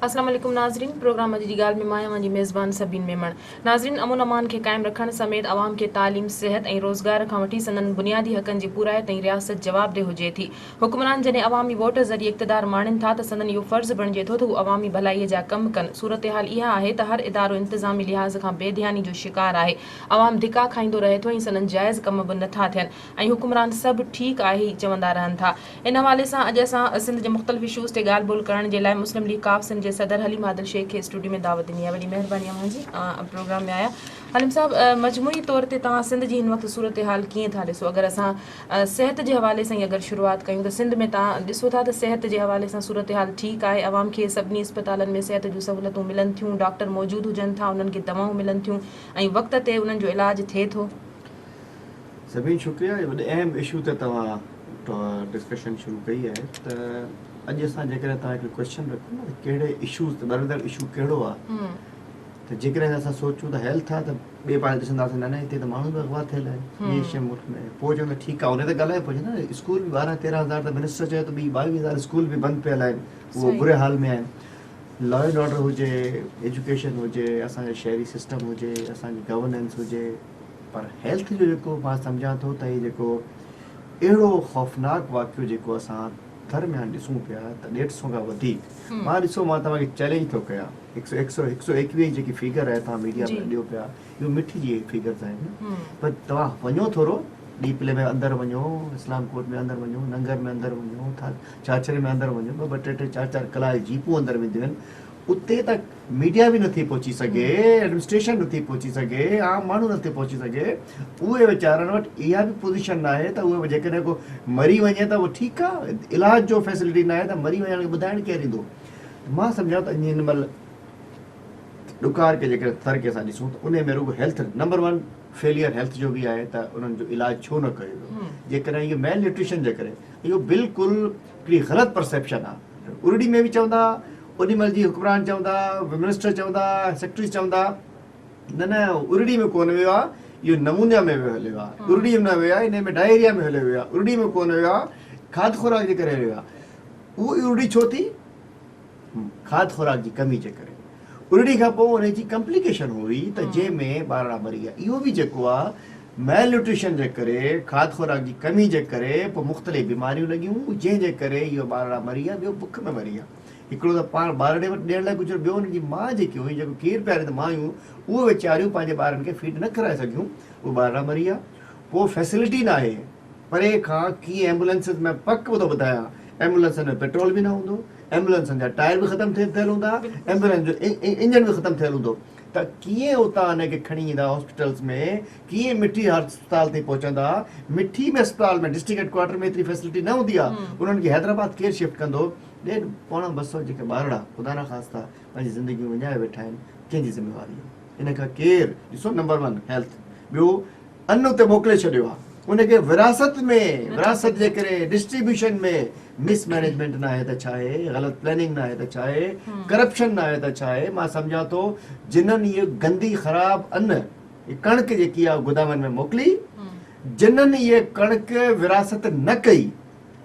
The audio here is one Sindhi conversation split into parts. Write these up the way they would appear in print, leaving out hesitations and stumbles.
السلام عليڪم ناظرين پروگرام اڄ جي ڳالهه ۾ مان اوهان جي ميزبان سبين ميمڻ ناظرين امن امان کي قائم رکڻ سميت عوام کي تعليم صحت ۽ روزگار کان وٺي سندن بنيادي حقن جي پورائي تائين رياست جوابده هجي ٿي حڪمران جڏهن عوامي ووٽ ذريعي اقتدار ماڻين ٿا ته سندن اهو فرض بڻجي ٿو ته هو عوامي ڀلائي جا ڪم ڪن صورتحال اها آهي ته هر ادارو انتظامي لحاظ کان بي ڌياني جو شڪار آهي عوام ڌڪا کائيندو رهي ٿو ۽ سندن جائز ڪم به نٿا ٿين ۽ حڪمران سڀ ٺيڪ آهي ئي چوندا رهن ٿا. ان حوالي سان اڄ اسان سنڌ جي مختلف اشوز تي ڳالهه ٻولهه ڪرڻ جي لاء مسلم ليگ قاف سنڌ جي صدر حليم عادل شيخ کي اسٽوڊيو ۾ دعوت ڏني آهي. وڏي مهرباني اوهان جي پروگرام ۾ آيا. حليم صاحب مجموعي طور تي توهان سنڌ جي هن وقت صورتحال ڪيئن ٿا ڏسو اگر اسان صحت جي حوالي سان ئي اگر شروعات ڪيون ته سنڌ ۾ توهان ڏسو ٿا ته صحت جي حوالي سان صورتحال ٺيڪ آهي عوام کي سڀني اسپتالن ۾ صحت جون سهولتون ملن ٿيون ڊاڪٽر موجود هجن ٿا انهن کي دوائون ملن ٿيون ۽ وقت تي انهن جو علاج ٿئي ٿو. سبين شڪريا وڏي اهم اشو تي توهان ڊسڪشن شروع ڪئي آهي ته اڄ اسان جيڪڏهن توهان هڪ ڪويشچن رکون نه ته ڪهڙي اشوز تي ٻرندڙ اشو ڪهڙو آهي ته جيڪڏهن اسان سوچون ته هيلٿ آهي ته ٻئي پاسي ڏسنداسين نه نه هتي ته ماڻهو به اغوا ٿيل آهن ٻي شي ملڪ ۾ پوء چون ته ٺيڪ آهي ان تي ڳالهايو پوء نه اسڪول به ٻارهن تيرهن هزار ته منسٽر چيو ته ٻي ٻاويهه هزار اسڪول به بند پيل آهن اهو بري حال ۾ آهن لا اينڊ آرڊر هجي ايجوڪيشن هجي اسان جو شهري سسٽم هجي اسان جي گورننس هجي پر هيلٿ جو جيڪو مان سمجهان ٿو ته هي جيڪو اهڙو خوفناڪ واقعو جيڪو اسان ٿر ۾ هاڻي ڏسون پيا ته ڏيڍ سو کان وڌيڪ مان ڏسو مان توهان کي چئلينج ٿو ڪيان هڪ سو هڪ سو هڪ سو ايڪويهه جي جيڪي فيگر آهي توهان ميڊيا ۾ ڏيو پيا اهو مٺي جي فيگرز آهن پر توهان وڃو ٿورو ڏيپلي ۾ اندر وڃو اسلام ڪوٽ ۾ اندر وڃو ننگر ۾ اندر وڃو ڇاڇري ۾ اندر وڃو ٻه ٻه ٽي ٽي چار چار ڪلاڪ جيپون اندر وينديون آهن اتي ته ميڊيا به نٿي پهچي سگهي، ايڊمنسٽريشن نٿي پهچي سگهي، عام ماڻهو نٿي پهچي سگهي، اهي ويچارن وٽ اها به پوزيشن ناهي ته اهي جيڪڏهن ڪو مري وڃي ته اهو ٺيڪ آهي، علاج جو فيسلٽي ناهي ته مري وڃڻ کي ٻڌائڻ ڪير ايندو؟ مان سمجهان ٿو هن مهل ڏڪار کي جيڪڏهن ٿر کي اسان ڏسون ته انهي ۾ رڳو health number one failure health جو به آهي ته انهن جو علاج ڇو نه ڪيو ويو، جيڪڏهن اهو ميل نيوٽريشن جي ڪري اهو بلڪل هڪڙي غلط پرسيپشن آهي، ارڙي ۾ به چوندا اوڏي مهل جي حڪمران چوندا، منسٽر چوندا، سيڪريٽريز چوندا، نه نه ارڙي ۾ ڪونه ويو آهي، اهو نمونيا ۾ ويو هليو آهي، ارڙي ۾ نه ويو آهي، انهي ۾ ڊائريا ۾ هليو ويو آهي، ارڙي ۾ ڪونه ويو آهي، کاڌ خوراڪ جي ڪري هليو ويو آهي. اهو ارڙي ڇو ٿي؟ کاڌ خوراڪ جي ڪمي جي ڪري. ارڙي کان پوء انهي جي ڪمپليڪيشن هئي ته جنهن ۾ ٻارڙا مري ويا. اهو به جيڪو آهي ميل نيوٽريشن جي ڪري، کاڌ خوراڪ جي ڪمي جي ڪري پوء مختلف بيماريون لڳيون، جنهن جي ڪري اهو ٻارڙا مري ويا، ٻيو بک ۾ مري ويا. هڪڙو ته پاڻ ٻارڙي وٽ ڏيڻ لاء ڪجهه ٻيو هن جي ماء جيڪي هئي جيڪو کير پياريندڙ مايون اهي ويچاريون پنهنجي ٻارن کي فيڊ نه ڪرائي سگهيون اهي ٻارڙا مري ويا پوء فيسلٽي ناهي پري کان ڪيئن ايمبولينسز ۾ پڪ ٿو ٻڌايان ايمبولينسن ۾ پيٽرول به نه هوندو ايمبولينسن جا ٽائر به ختم ٿيل هوندا ايمبولينس جو انجن به ختم ٿيل هوندو ته ڪيئن اتان ان کي کڻي ايندا هاسپيٽلس ۾ ڪيئن مٺي اسپتال تائين پهچندا مٺي ۾ اسپتال ۾ ڊسٽرڪٽ هيڊ ڪوارٽر ۾ ايتري فيسلٽي نه هوندي آهي انهن کي حيدرآباد ڪير شفٽ ڪندو ڏيڍ پوڻا ٻه سئو جيڪي ٻارڙا خدا نخواسته پنهنجي زندگيون وڃائي ويٺا آهن ڪنهن جي ذميواري آهي ان کان ڪير ڏسو نمبر ون هيلٿ ٻيو ان اتي موڪلي ڇڏيو آهي ان کي وراثت ۾ وراثت جي ڪري ڊسٽريبيوشن ۾ مس مينيجمينٽ نه آهي ته ڇا آهي غلط پلاننگ نه آهي ته ڇا آهي ڪرپشن نه آهي ته ڇا آهي مان سمجهان ٿو جنھن اهي گندي خراب ان ڪڻڪ جيڪي آهي گدامن ۾ موڪلي جنھن اهي ڪڻڪ وراثت نه ڪئي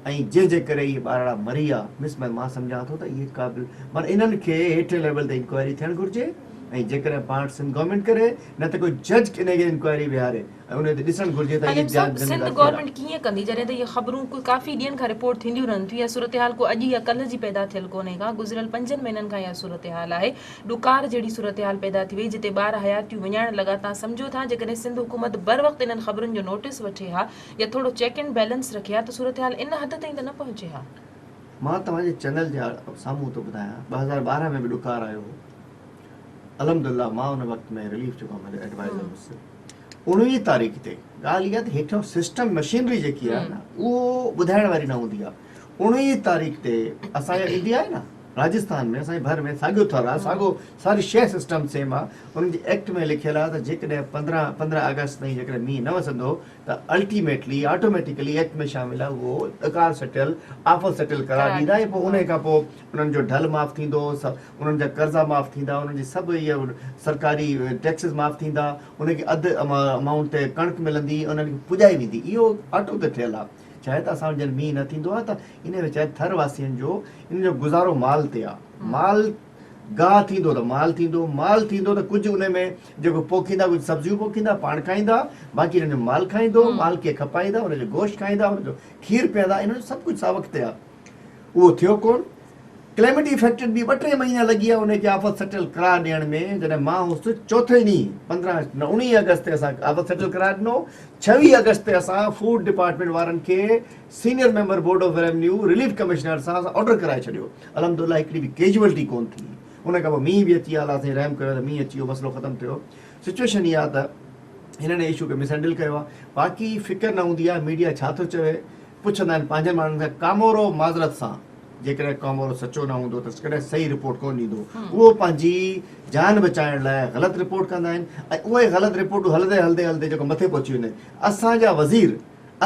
۽ جنهن جي ڪري اهي ٻارڙا مري ويا مس مان سمجهان ٿو ته اهي قابل معنيٰ انهن کي هيٺين ليول تي انڪوائري ٿيڻ گهرجي ۽ جيڪڏهن پاڻ سنڌ گورنمينٽ ڪري نه ته ڪو جج انهي کي انڪوائري ويهاري ۽ انهي تي ڏسڻ گهرجي ته اهي حليم صاحب سنڌ گورنمينٽ ڪيئن ڪندي جڏهن ته اهي خبرون ڪو ڪافي ڏينهن کان رپورٽ ٿينديون رهن ٿيون اها صورتحال ڪو اڄ يا ڪلهه جي پيدا ٿيل ڪونهي ڪا گذريل پنجن مهينن کان اها صورتحال آهي ڏڪار جهڙي صورتحال پيدا ٿي وئي جتي ٻار حياتيون وڃائڻ لڳا تان سمجهو ٿا جيڪڏهن سنڌ حڪومت بروقت انهن خبرن جو نوٽيس وٺي ها يا ٿورو چيڪ اينڊ بيلنس رکي ها ته صورتحال ان حد تائين ته نه پهچي ها. مان توهان جي چينل جي سامهون ٿو ٻڌايان 2012 ۾ به ڏڪار آيو هو الحمدلله مان ان وقت ۾ رليف جو ڪم هليو ايڊوائزر هوس 19 تاريخ تي ڳالهه اها ته هيٺيون سسٽم مشينري جيڪي آهي نه اهو ٻڌائڻ واري نه هوندي آهي 19 تاريخ تي اسان جا انڊيا آهي نه راجستان ۾ اسان جي ڀر ۾ ساڳيو ٿر آهي ساڳو ساري شيء سسٽم سيم آهي انهن جي ايڪٽ ۾ لکيل آهي ته جيڪڏهن 15 15 آگسٽ تائين جيڪڏهن مينهن نه وسندو ته الٽيميٽلي آٽوميٽيڪلي ايڪٽ ۾ شامل آهي اهو ڏڪار سٽيل آفت سٽيل قرار ڏيندا ۽ پوء انهي کان پوء انهن جو ڍل معاف ٿيندو انهن جا قرضا معاف ٿيندا انهن جي سڀ اهي سرڪاري ٽيڪسز معاف ٿيندا انهن کي اڌ امائونٽ تي ڪڻڪ ملندي انهن کي پڄائي ويندي اهو آٽو تي ٺهيل آهي ڇاهي ته اسان وٽ جڏهن مينهن نه ٿيندو آهي ته انهي وچ ٿر واسين جو انهن جو گذارو مال تي آهي مال. گاهه ٿيندو ته مال ٿيندو، مال ٿيندو ته ڪجهه ان ۾ جيڪو پوکيندا ڪجهه سبزيون پوکيندا پاڻ کائيندا، باقي انهن جو مال کائيندو، مال کي کپائيندا، ان جو گوشت کائيندا، ان جو کير پيئندا، انهن جو سڀ ڪجهه ساوڪ تي آهي. اهو ٿيو ڪونه. ڪليمٽ افيڪٽڊ به ٻه ٽي مهينا لڳي ويا ان کي آفت سٽيل قرار ڏيڻ ۾، جڏهن مان هوس چوٿين ڏينهن 15 نه 19 آگسٽ تي اسان آفت سٽيل قرار ڏنو، 26 آگسٽ تي اسان فوڊ ڊپارٽمينٽ وارن کي senior member board of revenue relief commissioner سان اسان آرڊر ڪرائي ڇڏيو، الحمدلله هڪڙي به ڪيجوئلٽي ڪونه ٿي، ان کان پوء مينهن به اچي ويا الله سائين رحم ڪيو ته مينهن اچي ويو مسئلو ختم ٿيو، سچوئيشن اها ته هنن اشو کي مس هينڊل ڪيو آهي، باقي فڪر نه هوندي آهي ميڊيا ڇا ٿو چوي، پڇندا آهن پنهنجن ماڻهن کان ڪامورو معذرت سان جيڪڏهن ڪامورو سچو نه هوندو ته ڪڏهن صحيح رپورٽ ڪونه ڏيندو اهو پنهنجي جان بچائڻ لاء غلط رپورٽ ڪندا آهن ۽ اهي غلط رپورٽون هلندي هلندي هلندي جيڪو مٿي پهچي وينديون آهن اسان جا وزير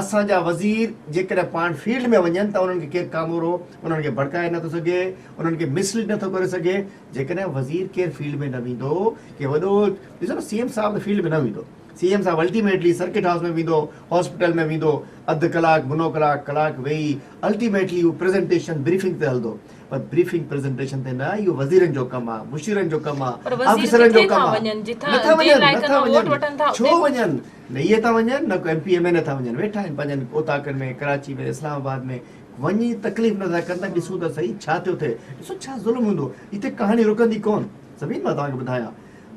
اسان جا وزير جيڪڏهن پاڻ فيلڊ ۾ وڃن ته انهن کي ڪير ڪامورو انهن کي ڀڙڪائي نٿو سگهي انهن کي مس ليڊ نٿو ڪري سگهي جيڪڏهن وزير ڪير فيلڊ ۾ نه ويندو ڪي وڏو ڏسو نه سي ايم صاحب ته فيلڊ ۾ نه ويندو سي ايم صاحب الٽيميٽلي سرڪٽ هائوس ۾ ويندو، هاسپيٽل ۾ ويندو، اڌ ڪلاڪ، منو ڪلاڪ، ڪلاڪ ويهي الٽيميٽلي اهو پريزنٽيشن بريفنگ تي هلندو پر بريفنگ پريزنٽيشن تي نه اهو وزيرن جو ڪم آ، مشيرن جو ڪم آ، پر وزير آفيسرن جو ڪٿي ڪم ٿا آ. وڃن جتان نٿا جي وڃن، علائقن نٿا مان ووٽ وڃن، وٺن ٿا ڇو اتي وڃن؟ نه اهي ٿا وڃن نه ڪو ايم پي ايم اين اي ٿا وڃن، ويٺا آهن پنهنجن اوطاقن ۾ ڪراچي ۾ اسلام آباد ۾ وڃي تڪليف نٿا ڪن ته ڏسون ته سهي ڇا ٿيو ٿئي، ڏسو ڇا ظلم هوندو، هتي ڪهاڻي رڪندي ڪونه، سڀني مان توهان کي ٻڌايان.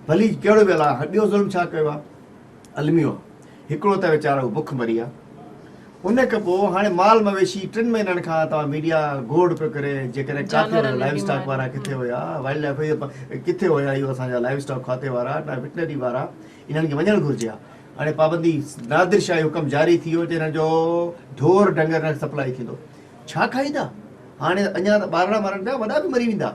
ڀلي ڪهڙو به الاء ٻيو ظلم ڇا ڪيو آ الميو آ هڪڙو ته ويچارو بک مري آ ان کان پوء هاڻي مال مويشي ٽن مهينن کان توهان ميڊيا گوڙ پيو ڪري جيڪڏهن ڪاٿي هيا لائيو اسٽاڪ وارا ڪٿي هيا وائلڊ لائف ڪٿي هيا اهو اسان جا لائيو اسٽاڪ کاتي وارا نه وٽنري وارا انهن کي وڃڻ گهرجي ها هاڻي پابندي نادر شاهي حڪم جاري ٿي ويو ته انهن جو ڍور ڊنگر نه سپلائي ٿيندو ڇا کائيندا هاڻي اڃا ته ٻارڙا مرن پيا وڏا به مري ويندا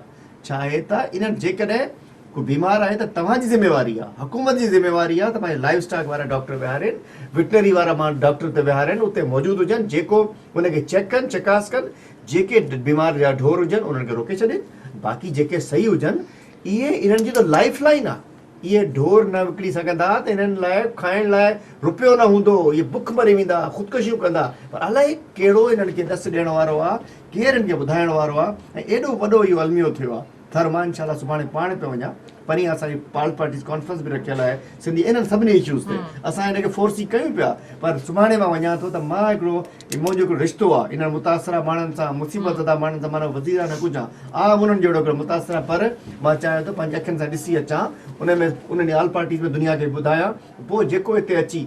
ڇا آهي ته انهن جيڪڏهن ڪو بيمار آهي ته توهان جي ذميواري آهي، حڪومت جي ذميواري آهي ته پنهنجي لائيو اسٽاڪ وارا ڊاڪٽر ويهارين، وٽنري وارا ماڻهو ڊاڪٽر اتي ويهارين، اتي موجود هجن، جيڪو ان کي چيڪ ڪن، چڪاس ڪن، جيڪي بيمار يا ڍور هجن انهن کي روڪي ڇڏين، باقي جيڪي صحيح هجن، اهي انهن جي ته لائيف لائين آهي، اهي ڍور نه وڪڻي سگهندا ته انهن لاء کائڻ لاء رپيو نه هوندو، اهي بک مري ويندا، خودڪشيون ڪندا، پر الائي ڪهڙو انهن کي ڏس ڏيڻ وارو آهي، ڪير انهن کي ٻڌائڻ وارو آهي ۽ ايڏو وڏو اهو الميو ٿيو آهي. ٿر مان انشاء الله سڀاڻي پاڻ پيو وڃان پرين اسان جي آل پارٽيز ڪانفرنس به رکيل آهي سنڌي انهن سڀني اشوز تي اسان ان کي فورسي ڪيون پيا پر سڀاڻي مان وڃان ٿو ته مان هڪڙو منهنجو هڪڙو رشتو آهي انهن متاثره ماڻهن سان مصيبت زده ماڻهن سان معنيٰ وزير آهي نه ڪجهه آهي عام انهن جهڙو هڪڙو متاثر آهيان پر مان چاهيان ٿو پنهنجي اکين سان ڏسي اچان ان ۾ انهن آل پارٽيز ۾ دنيا کي ٻڌايان پوء جيڪو هتي اچي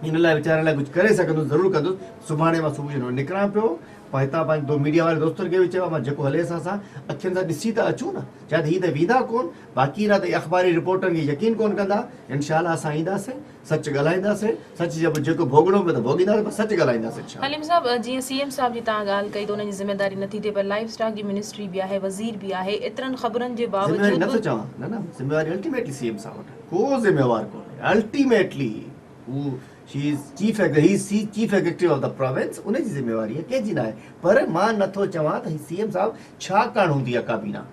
ان لاء ويچارن لاء ڪجهه ڪري سگهندس ضرور ڪندس سڀاڻي مان صبح جو نڪران پيو پوء هتان پنهنجي ميڊيا واري دوستن کي به چيو آهي مان جيڪو هلي اسان سان اکين سان ڏسي ته اچون نه شايد هي ته ويندا ڪون باقي رهيا ته اخباري رپورٽن کي يقين ڪون ڪندا انشاء الله اسان اينداسين سچ ڳالهائينداسين سچ جب جيڪو ڀوڳڻو پيو ته ڀوڳينداسين پر سچ ڳالهائينداسين انشاء الله. حليم صاحب جيئن سي ايم صاحب جي توهان ڳالهه ڪئي ته انهن جي ذميواري نٿي ٿئي پر لائيو اسٽاڪ جي منسٽري به آهي وزير به آهي ايترن خبرن جي ذميواري باوجود نٿو به چوان نه نه ذميواري الٽيميٽلي سي ايم صاحب وٽ آهي ڪو ذميوار ڪونهي الٽيميٽلي هو she is chief he is chief executive of the province ان جي ذميواري آهي ڪنهن جي ناهي پر مان نٿو چوان ته هي سي ايم صاحب ڇاڪاڻ هوندي آهي ڪابينا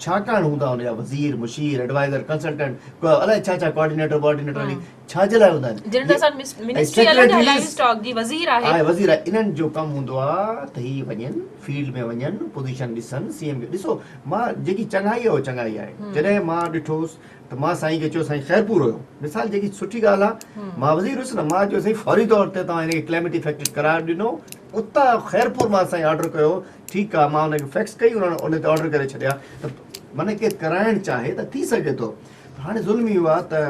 ڇاڪاڻ هوندا ان جا وزير مشير ايڊوائزر ڪنسلٽنٽ الائي ڇا ڇا ڪوآرڊينيٽر وارڊينيٽر هلي ڇا جي لاء هوندا آهن جنهن ته اسان منسٽري الڳ آهي لائيو اسٽاڪ جي وزير آهي آهي وزير آهي انهن جو ڪم هوندو آهي ته هي وڃن فيلڊ ۾ وڃن پوزيشن ڏسن سي ايم کي ڏسو مان جيڪي چڱائي آهي اها چڱائي آهي جڏهن مان ڏٺوس ته مان سائين کي چيو سائين خيرپور هيو مثال جيڪي سٺي ڳالهه آ مان وزير هيس نه مان چيو سائين فوري طور تي توهان هن کي ڪليمٽ افيڪٽڊ قرار ڏنو اتان خيرپور مان سائين آرڊر ڪيو ٺيڪ آ مان ان کي فيڪس ڪئي انهن ان تي آرڊر ڪري ڇڏيا ته معنی ڪير ڪرائڻ چاهي ته ٿي سگهي ٿو هاڻي ظلم اهو آ ته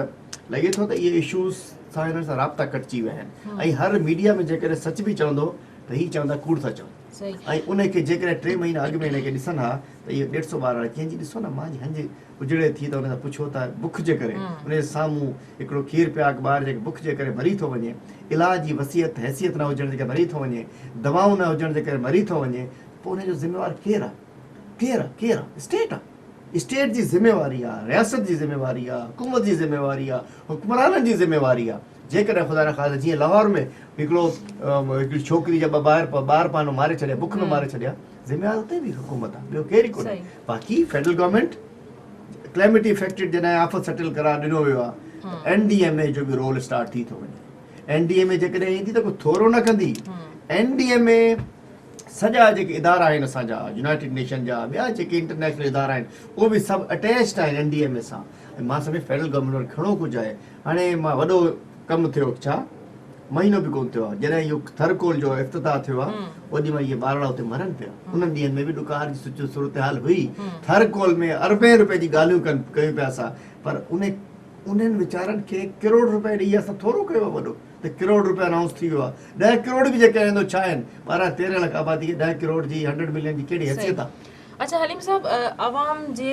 لڳي ٿو ته اهي اشوز سان هنن سان رابطا ڪٽجي ويا آهن ۽ هر ميڊيا ۾ جيڪڏهن سچ به چوندو ته هي چوندا ڪوڙ ٿا چون ۽ ان کي جيڪڏهن 3 مهينا اڳ ۾ هن کي ڏسن ها ته اهي 150 ٻارڙا ڪنهن جي ڏسو نه مان جي هنج اجڙي ٿي ته ان کان پڇو ته بک جي ڪري ان جي سامهون هڪڙو کير پياڪ ٻار جيڪي بک جي ڪري مري ٿو وڃي، علاج جي وسيعت حيثيت نه هجڻ جي ڪري مري ٿو وڃي، دوائون نه هجڻ جي ڪري مري ٿو وڃي ته پوء ان جو ذميوار ڪير آ؟ ڪير آ؟ ڪير آ؟ اسٽيٽ آ. اسٽيٽ جي ذميواري آ، رياست جي ذميواري آ، حڪومت جي ذميواري آ، حڪمرانن جي ذميواري آ. جيڪڏهن خدا نخواسته جيئن لاهور ۾ هڪڙو هڪڙي ڇوڪري جا ٻه ٻار ٻار پانو ماري ڇڏيا، بک ۾ ماري ڇڏيا، ذميوار اتي به حڪومت آ ٻيو ڪير ئي ڪونهي باقي فيڊرل گورنمينٽ ڪليمٽ افيڪٽيڊ جڏهن آفت سٽل قرار ڏنو ويو آ ته اين ڊي ايم اي جو به رول اسٽارٽ ٿي ٿو وڃي اين ڊي ايم اي جيڪڏهن ايندي ته ڪو ٿورو نه ڪندي اين ڊي ايم اي سڄا جيڪي ادارا آهن اسان جا يونائيٽيڊ نيشن جا ٻيا جيڪي انٽرنيشنل ادارا آهن اهي به سڀ اٽيچڊ آهن اين ڊي ايم اي سان ۽ مان سمجهان فيڊرل گورنمينٽ وٽ گهڻو ڪجهه آهي هاڻي مان وڏو ڪم ٿيو ڇا مهينو به ڪونه ٿيو آهي جڏهن اهو ٿر ڪول جو افتتاح ٿيو آهي اوڏي مهل اهي ٻارڙا اتي مرن پيا انهن ڏينهن ۾ به ڏڪار جي صورتحال هئي ٿر ڪول ۾ اربين روپين جي ڳالهيون ڪن ڪيون پيا اسان پر ان انهن ويچارن کي ڪروڙ روپيا ڏئي اسان ٿورو ڪيو آهي وڏو ته ڪروڙ روپيا انائونس ٿي ويو آهي ڏهه ڪروڙ به جيڪڏهن ايندو ڇا آهن 12 13 لک آبادي کي 10 ڪروڙ جي 100 ملين جي ڪهڙي حيثيت آهي. اڇا حليم صاحب عوام جي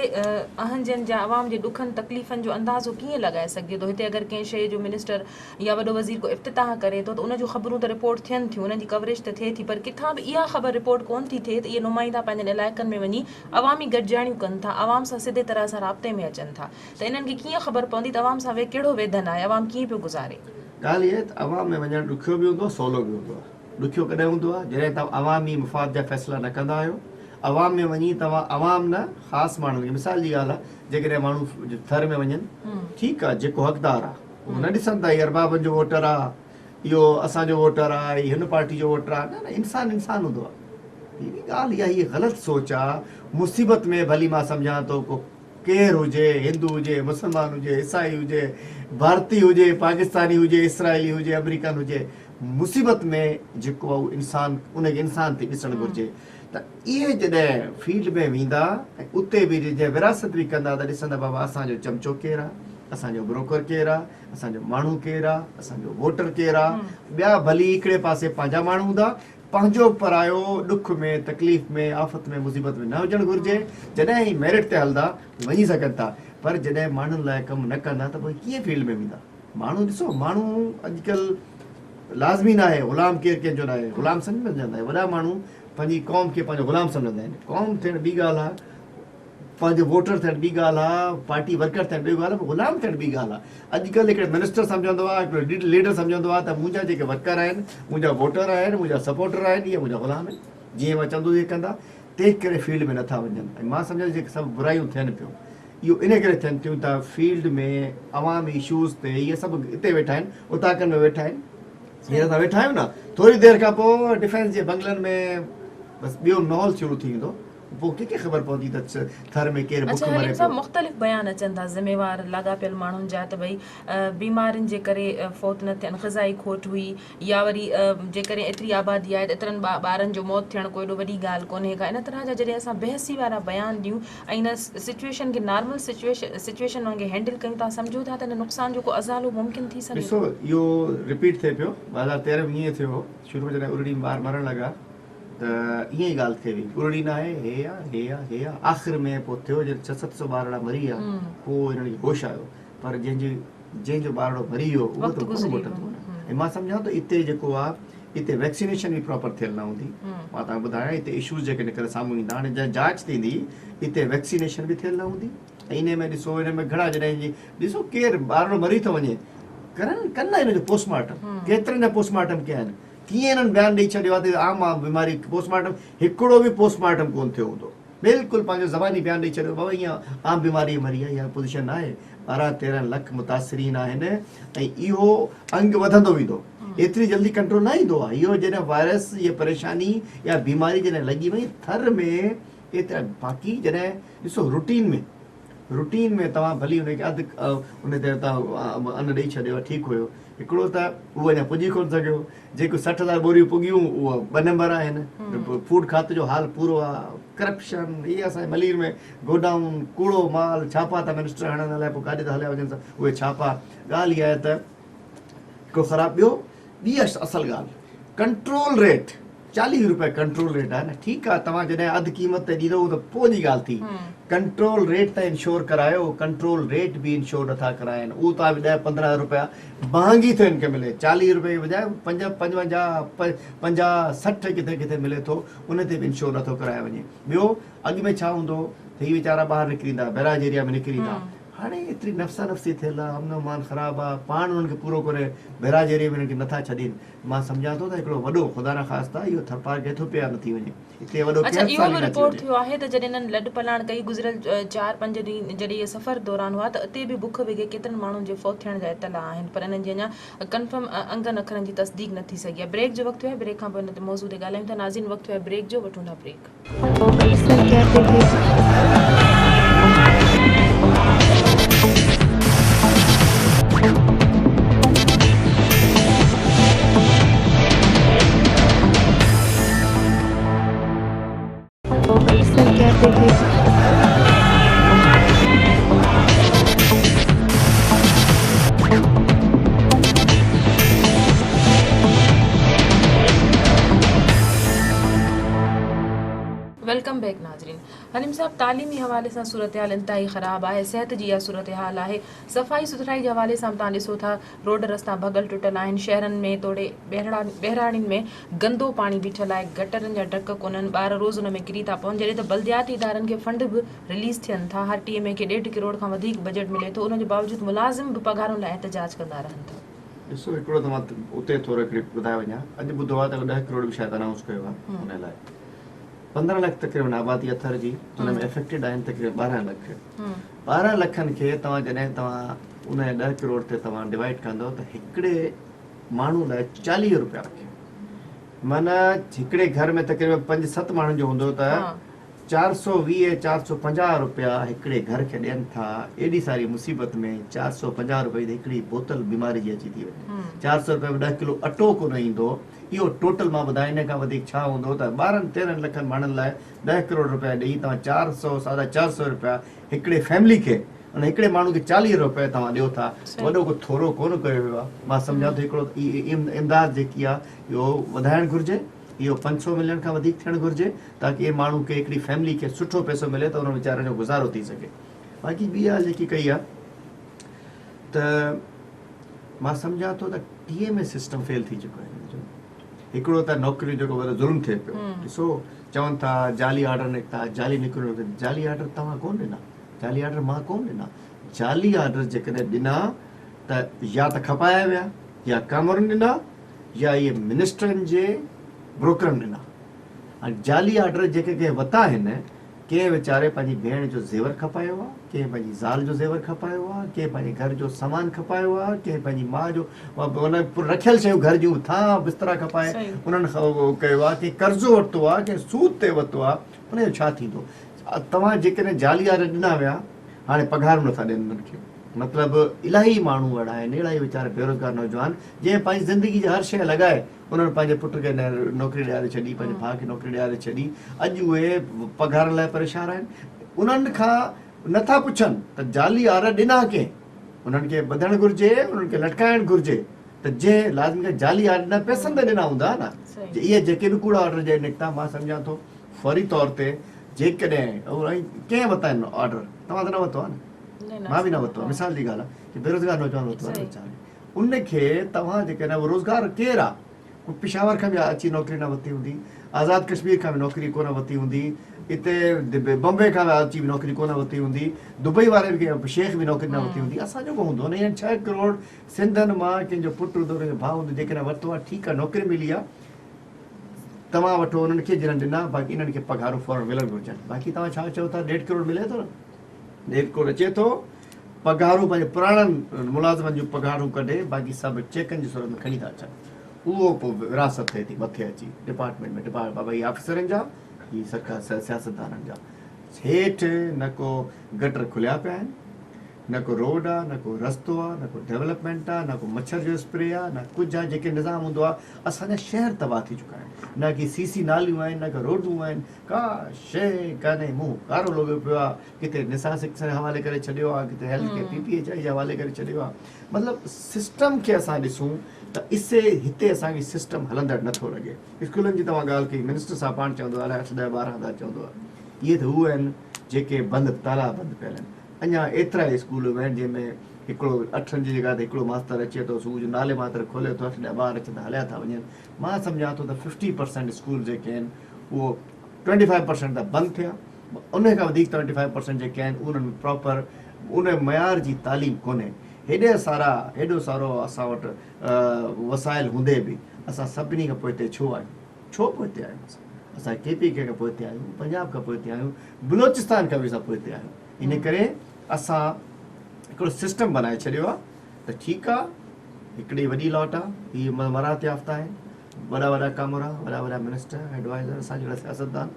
اهنجن يا عوام جي ڏکن تڪليفن جو اندازو ڪيئن لڳائي سگهجي ٿو هتي اگر ڪنهن شيء جو منسٽر يا وڏو وزير ڪو افتتاح ڪري ٿو ته ان جون خبرون ته رپورٽ ٿين ٿيون انهن جي ڪوريج ته ٿئي ٿي پر ڪٿان به اها خبر رپورٽ ڪونه ٿي ٿئي ته اهي نمائندا پنهنجن علائقن ۾ وڃي عوامي گڏجاڻيون ڪن ٿا عوام سان سڌي طرح سان رابطي ۾ اچن ٿا ته انهن کي ڪيئن خبر پوندي ته عوام سان ڪهڙو ويڌن آهي عوام ڪيئن پيو گذاري. ڳالهه اها آهي ته عوام ۾ وڃڻ ڏکيو به هوندو آهي سولو به هوندو آهي. ڏکيو ڪڏهن هوندو آهي جڏهن توهان عوامي مفاد جا فيصلا نه ڪندا آهيو. عوام ۾ وڃي توهان عوام نه خاص ماڻهن کي مثال جي ڳالهه آهي جيڪڏهن ماڻهو ٿر ۾ وڃن ٺيڪ آهي جيڪو حقدار آهي اهو نه ڏسن ته هي اربابن جو ووٽر آهي اهو اسان جو ووٽر آهي هي هن پارٽي جو ووٽر آهي نه نه انسان انسان هوندو آهي هي ڳالهه اها هي غلط سوچ آهي مصيبت ۾ ڀلي مان سمجهان ٿو ڪو ڪير هجي، هندو هجي، مسلمان هجي، عيسائي هجي، ڀارتي هجي، پاڪستاني هجي، اسرائيلي هجي، آمريڪن هجي، مصيبت ۾ جيڪو آهي اهو انسان ان کي انسان ٿي ڏسڻ گهرجي ته اهي جڏهن فيلڊ ۾ ويندا ۽ اتي به جڏهن ورهاست به ڪندا ته ڏسندا بابا اسان جو چمچو ڪير آهي، اسان جو بروڪر ڪير آهي، اسان جو ماڻهو ڪير آهي، اسان جو ووٽر ڪير آهي، ٻيا ڀلي هڪڙي پاسي پنهنجا ماڻهو هوندا پنهنجو پرايو ڏک ۾ تڪليف ۾ آفت ۾ مصيبت ۾ نه هجڻ گهرجي، جڏهن هي ميرٽ تي هلندا وڃي سگهن ٿا پر جڏهن ماڻهن لاء ڪم نه ڪندا ته پوء ڪيئن فيلڊ ۾ ويندا ماڻهو ڏسو ماڻهو اڄڪلهه لازمي ناهي غلام ڪير ڪنهن جو ناهي غلام سمجهندا آهن وڏا ماڻهو پنهنجي قوم کي پنهنجو غلام سمجهندا آهن قوم ٿيڻ ٻي ڳالهه آهي پنهنجو ووٽر ٿيڻ ٻي ڳالهه آ، پارٽي ورڪر ٿيڻ ٻي ڳالهه آ، پر غلام ٿيڻ ٻي ڳالهه آ. اڄڪلهه هڪڙي منسٽر سمجهندو آ، هڪڙو ليڊر سمجهندو آ ته منهنجا جيڪي ورڪر آهن، منهنجا ووٽر آهن، منهنجا سپورٽر آهن، اهي منهنجا غلام آهن. جيئن مان چوندس اهي ڪندا. تنهن ڪري فيلڊ ۾ نٿا وڃن ۽ مان سمجهان ٿو جيڪي سڀ برايون ٿين پيون اهو ان ڪري ٿين ٿيون ته فيلڊ ۾ عوامي اشوز تي اهي سڀ اتي ويٺا آهن، اوطاقن ۾ ويٺا آهن. هينئر اسان ويٺا آهيون نه ٿوري دير کان پوء ڊفينس جي بنگلن ۾ بس ٻيو ماحول شروع ٿي ويندو. پوء ڪنهن کي خبر پوندي ته ٿر ۾ ڪير بک اڇا مري حليم صاحب پيو. مختلف بيان اچن ٿا ذميوار لاڳاپيل ماڻهن جا ته ڀئي بيمارين جي ڪري فوت نه ٿين غذائي کوٽ هئي يا وري جيڪڏهن ايتري آبادي آهي ته ايترن ٻارن جو موت ٿيڻ ڪو ايڏو وڏي ڳالهه ڪونهي ڪا ان طرح جا جڏهن اسان بحثي وارا بيان ڏيون ۽ ان سچويشن کي نارمل سچويشن وانگي هينڊل ڪيون توهان سمجهو ٿا ته ان نقصان جو ڪو ازالو ممڪن ٿي سگهي ڏسو ٿو؟ اهو رپيٽ ٿئي پيو 2013 ۾ ائين ٿيو هو شروع ۾ جڏهن ارڙي ۾ ٻار مرڻ لڳا ته ائين ئي ڳالهه ٿئي وئي ارڙي ناهي هي آ هي آ هي آ آخر ۾ پوء ٿيو جڏهن ڇهه ست سو ٻارڙا مري ويا پوء هنن کي هوش آيو پر جنهن جي جنهن جو ٻارڙو مري ويو اهو ته ڪونه موٽندو نه ۽ مان سمجهان ٿو اتي جيڪو آ اتي ويڪسينيشن به پراپر ٿيل نه هوندي مان توهان کي ٻڌايان اتي اشوز جيڪي نڪري سامهون ايندا هاڻي جڏهن جاچ ٿيندي اتي ويڪسينيشن به ٿيل نه هوندي ۽ انهي ۾ ڏسو ان ۾ گهڻا جڏهن ڏسو ڪير ٻارڙو مري ٿو وڃي ڪرن ڪن نه ان جو پوسٽ مارٽم ڪيترن جا پوسٽ مارٽم ڪيا آهن ڪيئن انهن بيان ڏئي ڇڏيو آهي ته عام عام بيماري پوسٽ مارٽم هڪڙو به پوسٽ مارٽم ڪونه ٿيو هوندو بلڪل پنهنجو زباني بيان ڏئي ڇڏيو بابا ايئن عام بيماري مري آهي اها پوزيشن نه آهي 12 13 لک متاثرين آهن ۽ اهو انگ وڌندو ويندو ايتري جلدي ڪنٽرول نه ايندو آهي اهو جڏهن وائرس يا پريشاني يا بيماري جڏهن لڳي وئي ٿر ۾ ايترا باقي جڏهن ڏسو روٽين ۾ روٽين ۾ توهان ڀلي ان کي اڌ ان تي توهان ان ڏئي ڇڏيو ٺيڪ هيو هڪڙو ته اهو اڃا پڄي ڪونه سگهيو جيڪو 60,000 ٻوريون پڳيون اهو ٻه نمبر آهن فوڊ کاتي جو حال پورو آ ڪرپشن هي اسان جي ملير ۾ گوڊائون ڪوڙو مال ڇاپا ٿا منسٽر هڻن الائي پوء ڪاڏي ٿا هليا وڃن اهي ڇاپا ڳالهه اها آهي ته هڪڙو خراب ٻيو ٻي اصل ڳالهه ڪنٽرول ريٽ 40 روپيه ڪنٽرول ريٽ آهي نه ٺيڪ آهي توهان جڏهن اڌ قيمت تي ڏيندو ته پوء جي ڳالهه ٿي ڪنٽرول ريٽ ته انشور ڪرايو ڪنٽرول ريٽ به انشور نٿا ڪرائن اهو توهان به 10 15 روپيا مهانگي ٿو هن کي ملي 40 روپيه جي بجاء 5 55 50 60 ڪٿي ڪٿي ملي ٿو ان تي به انشور نٿو ڪرايو وڃي ٻيو اڳ ۾ ڇا هوندو ته هي ويچارا ٻاهر نڪري ايندا بئراج ايريا ۾ نڪري ايندا. هاڻي ايتري نفسا نفسي ٿيل آ، امن امان خراب آ، پاڻ انهن کي پورو ڪري بئراج ايريي ۾ انهن کي نٿا ڇڏين. مان سمجهان ٿو ته هڪڙو وڏو خدا نخواسته اهو ٿرپارڪ ايٿوپيا نه ٿي وڃي. اتي وڏو اڇا قحط اهو سالي به نه ٿي رپورٽ وڃي. ٿيو آهي ته جڏهن انهن لڏ پلاڻ ڪئي گذريل چار پنج ڏينهن جڏهن اهي سفر دوران هئا ته اتي به بک وگهي ڪيترن ماڻهن جي فوت ٿيڻ جا اطلاع آهن پر انهن جي اڃا ڪنفرم انگن اکرن جي تصديق نه ٿي سگهي آهي بريڪ جو وقت ٿيو آهي بريڪ کان پوء ان موضوع تي ڳالهايون ٿا ناظرين وقت ٿيو آهي بريڪ جو وٺون ٿا بريڪ. Welcome back ناظرين حليم صاحب تعليمي حوالي سان صورتحال انتهائي خراب آهي صحت جي اها صورتحال آهي صفائي سٿرائي جي حوالي سان به توهان ڏسو ٿا روڊ رستا ڀڳل ٽٽل آهن، شهرن ۾ توڙي ٻهراڙين ۾ گندو پاڻي بيٺل آهي، گٽرن جا ڍڪ ڪونهن، ٻار روز ان ۾ ڪري ٿا پون، جڏهن ته بلدياتي ادارن کي فنڊ به رليز ٿين ٿا، هر ٽي ايم اي کي ڏيڍ ڪروڙ کان وڌيڪ بجيٽ ملي ٿو، ان جي باوجود ملازم به پگهارن لاء احتجاج ڪندا رهن ٿا. ڏسو هڪڙو ته مان اتي ٿورو هڪڙي ٻڌائي وڃان، اڄ ٻڌو آهي ته ڏهه ڪروڙ به شايد انائونس ڪيو آهي ان لاء 15 لک تقريبن آبادي آهي ٿر جي، ان ۾ افيڪٽيڊ آهن تقريبن 12 لک. 12 لکن کي توهان جڏهن توهان ان 10 ڪروڙ تي توهان ڊوائيڊ ڪندو ته هڪڙي ماڻهو لاء 40 روپيا رکيا معنيٰ هڪڙي گهر ۾ تقريبن پنج ست ماڻهن جو هوندو ته 420 450 روپيا هڪڙي گهر کي ڏين ٿا ايڏي ساري مصيبت ۾ 450 روپئي ته هڪڙي بوتل بيماري جي اچي ٿي وڃي 400 روپئي ۾ 10 ڪلو اٽو ڪونه ايندو اهو ٽوٽل مان ٻڌايان ان کان وڌيڪ ڇا هوندو ته 12 13 لکن ماڻهن لاء 10 ڪروڙ رپيا ڏئي توهان 400 ساڍا 400 رپيا هڪڙي فيملي کي ان هڪڙي ماڻهو کي 40 رپيا توهان ڏيو ٿا وڏو ڪو ٿورو ڪونه ڪيو ويو آهي مان سمجهان ٿو هڪڙو امداد جيڪي آهي اهو وڌائڻ گهرجي اهو 500 ملين کان وڌيڪ ٿيڻ گهرجي تاڪي اهي ماڻهو کي هڪڙي فيملي کي سٺو پئسو ملي ته انهن ويچارن جو گذارو ٿي سگهي باقي ٻي ڳالهه جيڪي ڪئي آهي ته مان سمجهان ٿو ته T M A system fail ٿي چڪو آهي هن جو هڪڙو ته نوڪريون جيڪو وڏو ظلم ٿئي پيو ڏسو چون ٿا جعلي آرڊر نڪتا جعلي نڪريون نڪتيون جعلي آرڊر توهان ڪون ڏنا جعلي آرڊر مان ڪون ڏنا جعلي آرڊر جيڪڏهن ڏنا ته يا ته کپايا ويا يا ڪامورن ڏنا يا اهي منسٽرن جي بروڪرن ڏنا ۽ جعلي آرڊر جيڪي ڪنهن وتا آهن ڪنهن ويچاري پنهنجي ڀيڻ جو زيور کپايو آ، ڪنهن پنهنجي زال جو زيور کپايو آ، ڪنهن پنهنجي گهر جو سامان کپايو آ، ڪنهن پنهنجي ماء جو رکيل شيون گهر جون ٿانء بسترا کپائي انهن ڪيو آ، ڪنهن قرضو ورتو آ، ڪنهن سود تي ورتو آ، ان جو ڇا ٿيندو؟ توهان جيڪڏهن جعلي آرڊر ڏنا ويا، هاڻي پگهارون نٿا ڏين انهن کي. مطلب الاهي ماڻهو اهڙا آهن، الاهي ويچارا بيروزگار نوجوان جنهن پنهنجي زندگي جي هر شيء لڳائي انهن پنهنجي پٽ کي نوڪري ڏياري ڇڏي، پنهنجي ڀاء کي نوڪري ڏياري ڇڏي، اڄ اهي پگهارن لاء پريشان آهن. انهن کان نه ٿا پڇن ته جعلي آرڊر ڏنا ڪنهن؟ انهن کي ٻڌڻ گهرجي، انهن کي لٽڪائڻ گهرجي ته جنهن لازمي ڳالهه جعلي آرڊر ڏنا پئسن تي ڏنا هوندا نه. اهي جيڪي به ڪوڙا آرڊر جي نڪتا مان سمجهان ٿو فوري طور تي جيڪڏهن ڪنهن ورتا آهن آرڊر توهان ته نه ورتو آهي نه مان به نه ورتو آهي مثال جي ڳالهه آهي بيروزگار نوجوان ورتو آهي ويچاري ان کي توهان جيڪڏهن اهو روزگار ڪير آ؟ ڪو پشاور کان به اچي نوڪري نه ورتي هوندي، آزاد ڪشمير کان به نوڪري ڪونه ورتي هوندي، اتي بمبي کان به اچي به نوڪري ڪونه ورتي هوندي، دبئي واري به ڪنهن شيخ به نوڪري نه ورتي هوندي، اسان جو ڪو هوندو نه، انهن ڇهه ڪروڙ سنڌن مان ڪنهن جو پٽ هوندو ڪنهن جو ڀاء هوندو جيڪڏهن ورتو آ ٺيڪ آ نوڪري ملي آ توهان وٺو انهن کي جنهن ڏنا باقي انهن کي پگهارون فورن ملڻ گهرجن باقي توهان ڇا چئو ٿا ڏيڍ ڪروڙ ملي ٿو نه ڏيڍ ڪروڙ اچي ٿو پگهارون پنهنجي پراڻن ملازمن جون پگهارون ڪڍي باقي سڀ چيڪن جي صورت ۾ کڻي ٿا اچن اهو پوء ورهاست ٿئي ٿي مٿي اچي ڊپارٽمينٽ ۾ ڊپارٽ بابا هي آفيسرن جا هي سرڪار سياستدانن جا هيٺ نه ڪو گٽر کليا پيا آهن نه ڪو روڊ آ نه ڪو رستو آ نه ڪو ڊيولپمينٽ آ نه ڪو مڇر جو اسپري آ نه ڪجهه آ جيڪي نظام هوندو آ اسان جا شهر تباهه ٿي چڪا آهن نه ڪي سي سي ناليون آهن نه ڪا روڊون آهن ڪا شيء ڪانهي منهن ڪارو لڳو پيو آ ڪٿي نسا سڪس جي حوالي ڪري ڇڏيو آ ڪٿي هيلٿ کي پي پي ايڇ I جي حوالي ڪري ڇڏيو آ مطلب سسٽم کي اسان ڏسون ته اسي هتي اسان کي سسٽم هلندڙ نٿو لڳي اسڪولن جي توهان ڳالهه ڪئي منسٽر صاحب پاڻ چوندو آ الائي اٺ ڏهه ٻارهن هزار چوندو آ اهي ته هو آهن جيڪي بند تالا بند پيل آهن اڃا ايترا اسڪول آهن جنهن ۾ هڪڙو اٺن جي جڳهه تي هڪڙو ماستر اچي ٿو سو جو نالي ماتر کولي ٿو اٺ ڏهه ٻار اچن ٿا هليا ٿا وڃن مان سمجهان ٿو ته ففٽي پرسنٽ اسڪول جيڪي آهن اهو ٽوئنٽي فائيو پرسنٽ ته بند ٿيا ان کان وڌيڪ ٽوئنٽي فائيو پرسنٽ جيڪي آهن انهن ۾ پراپر ان معيار جي تعليم ڪونهي. هيڏي سارا هيڏو سارو اسان وٽ وسائل هوندي به اسان سڀني کان پوئتي ڇو آهيون؟ ڇو پوئتي آهيون اسان؟ اسان ڪي پي ڪي کان پوئتي آهيون، پنجاب کان پوئتي آهيون، بلوچستان کان به اسان پوئتي آهيون. ان ڪري اسان هڪڙو سسٽم بنائي ڇڏيو آهي ته ٺيڪ آهي هڪڙي وڏي لاٽ آهي، هي مراعت يافته آهن، وڏا وڏا ڪامورا، وڏا وڏا منسٽر، ايڊوائزر، اسان جهڙا سياستدان،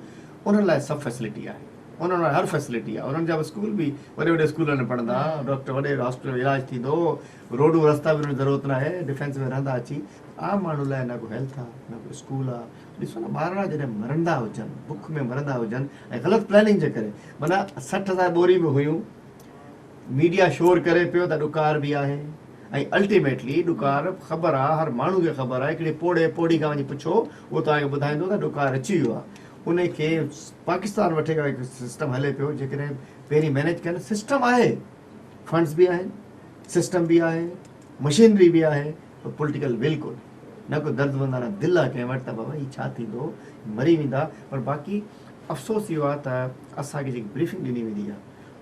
انهن لاء سڀ فيسلٽي آهي. انهن وٽ هر فيسلٽي آهي، انهن جا به اسڪول به وڏي وڏي اسڪولن ۾ پڙهندا، ڊاڪٽر وڏي هاسپيٽل ۾ علاج ٿيندو، روڊون رستا به انهن جي ضرورت ناهي، ڊفينس ۾ رهندا اچي. عام ماڻهو لاء نه ڪو هيلٿ آهي نه ڪو اسڪول آهي. ڏسو نه ٻارڙا جڏهن مرندا هجن، بک ۾ مرندا هجن ۽ غلط پلاننگ جي ڪري معنيٰ 60 هزار ٻوري به هيون، ميڊيا شور ڪري پيو ته ڏڪار به آهي ۽ الٽيميٽلي ڏڪار خبر آهي هر ماڻهو کي خبر آهي، هڪڙي پوڙهي پوڙهي کان وڃي پڇو اهو توهان کي ٻڌائيندو ته ڏڪار اچي ويو آهي. ان کي پاڪستان وٺي هڪ سسٽم هلي پيو جيڪڏهن پهرين مينيج ڪن سسٽم آهي فنڊز به آهن سسٽم به آهي مشينري به آهي پر پوليٽيڪل ول ڪونهي نه ڪو درد مندانه دل آهي ڪنهن وٽ ته بابا هي ڇا ٿيندو مري ويندا پر باقي افسوس اهو آهي ته اسان کي جيڪي بريفنگ ڏني ويندي آهي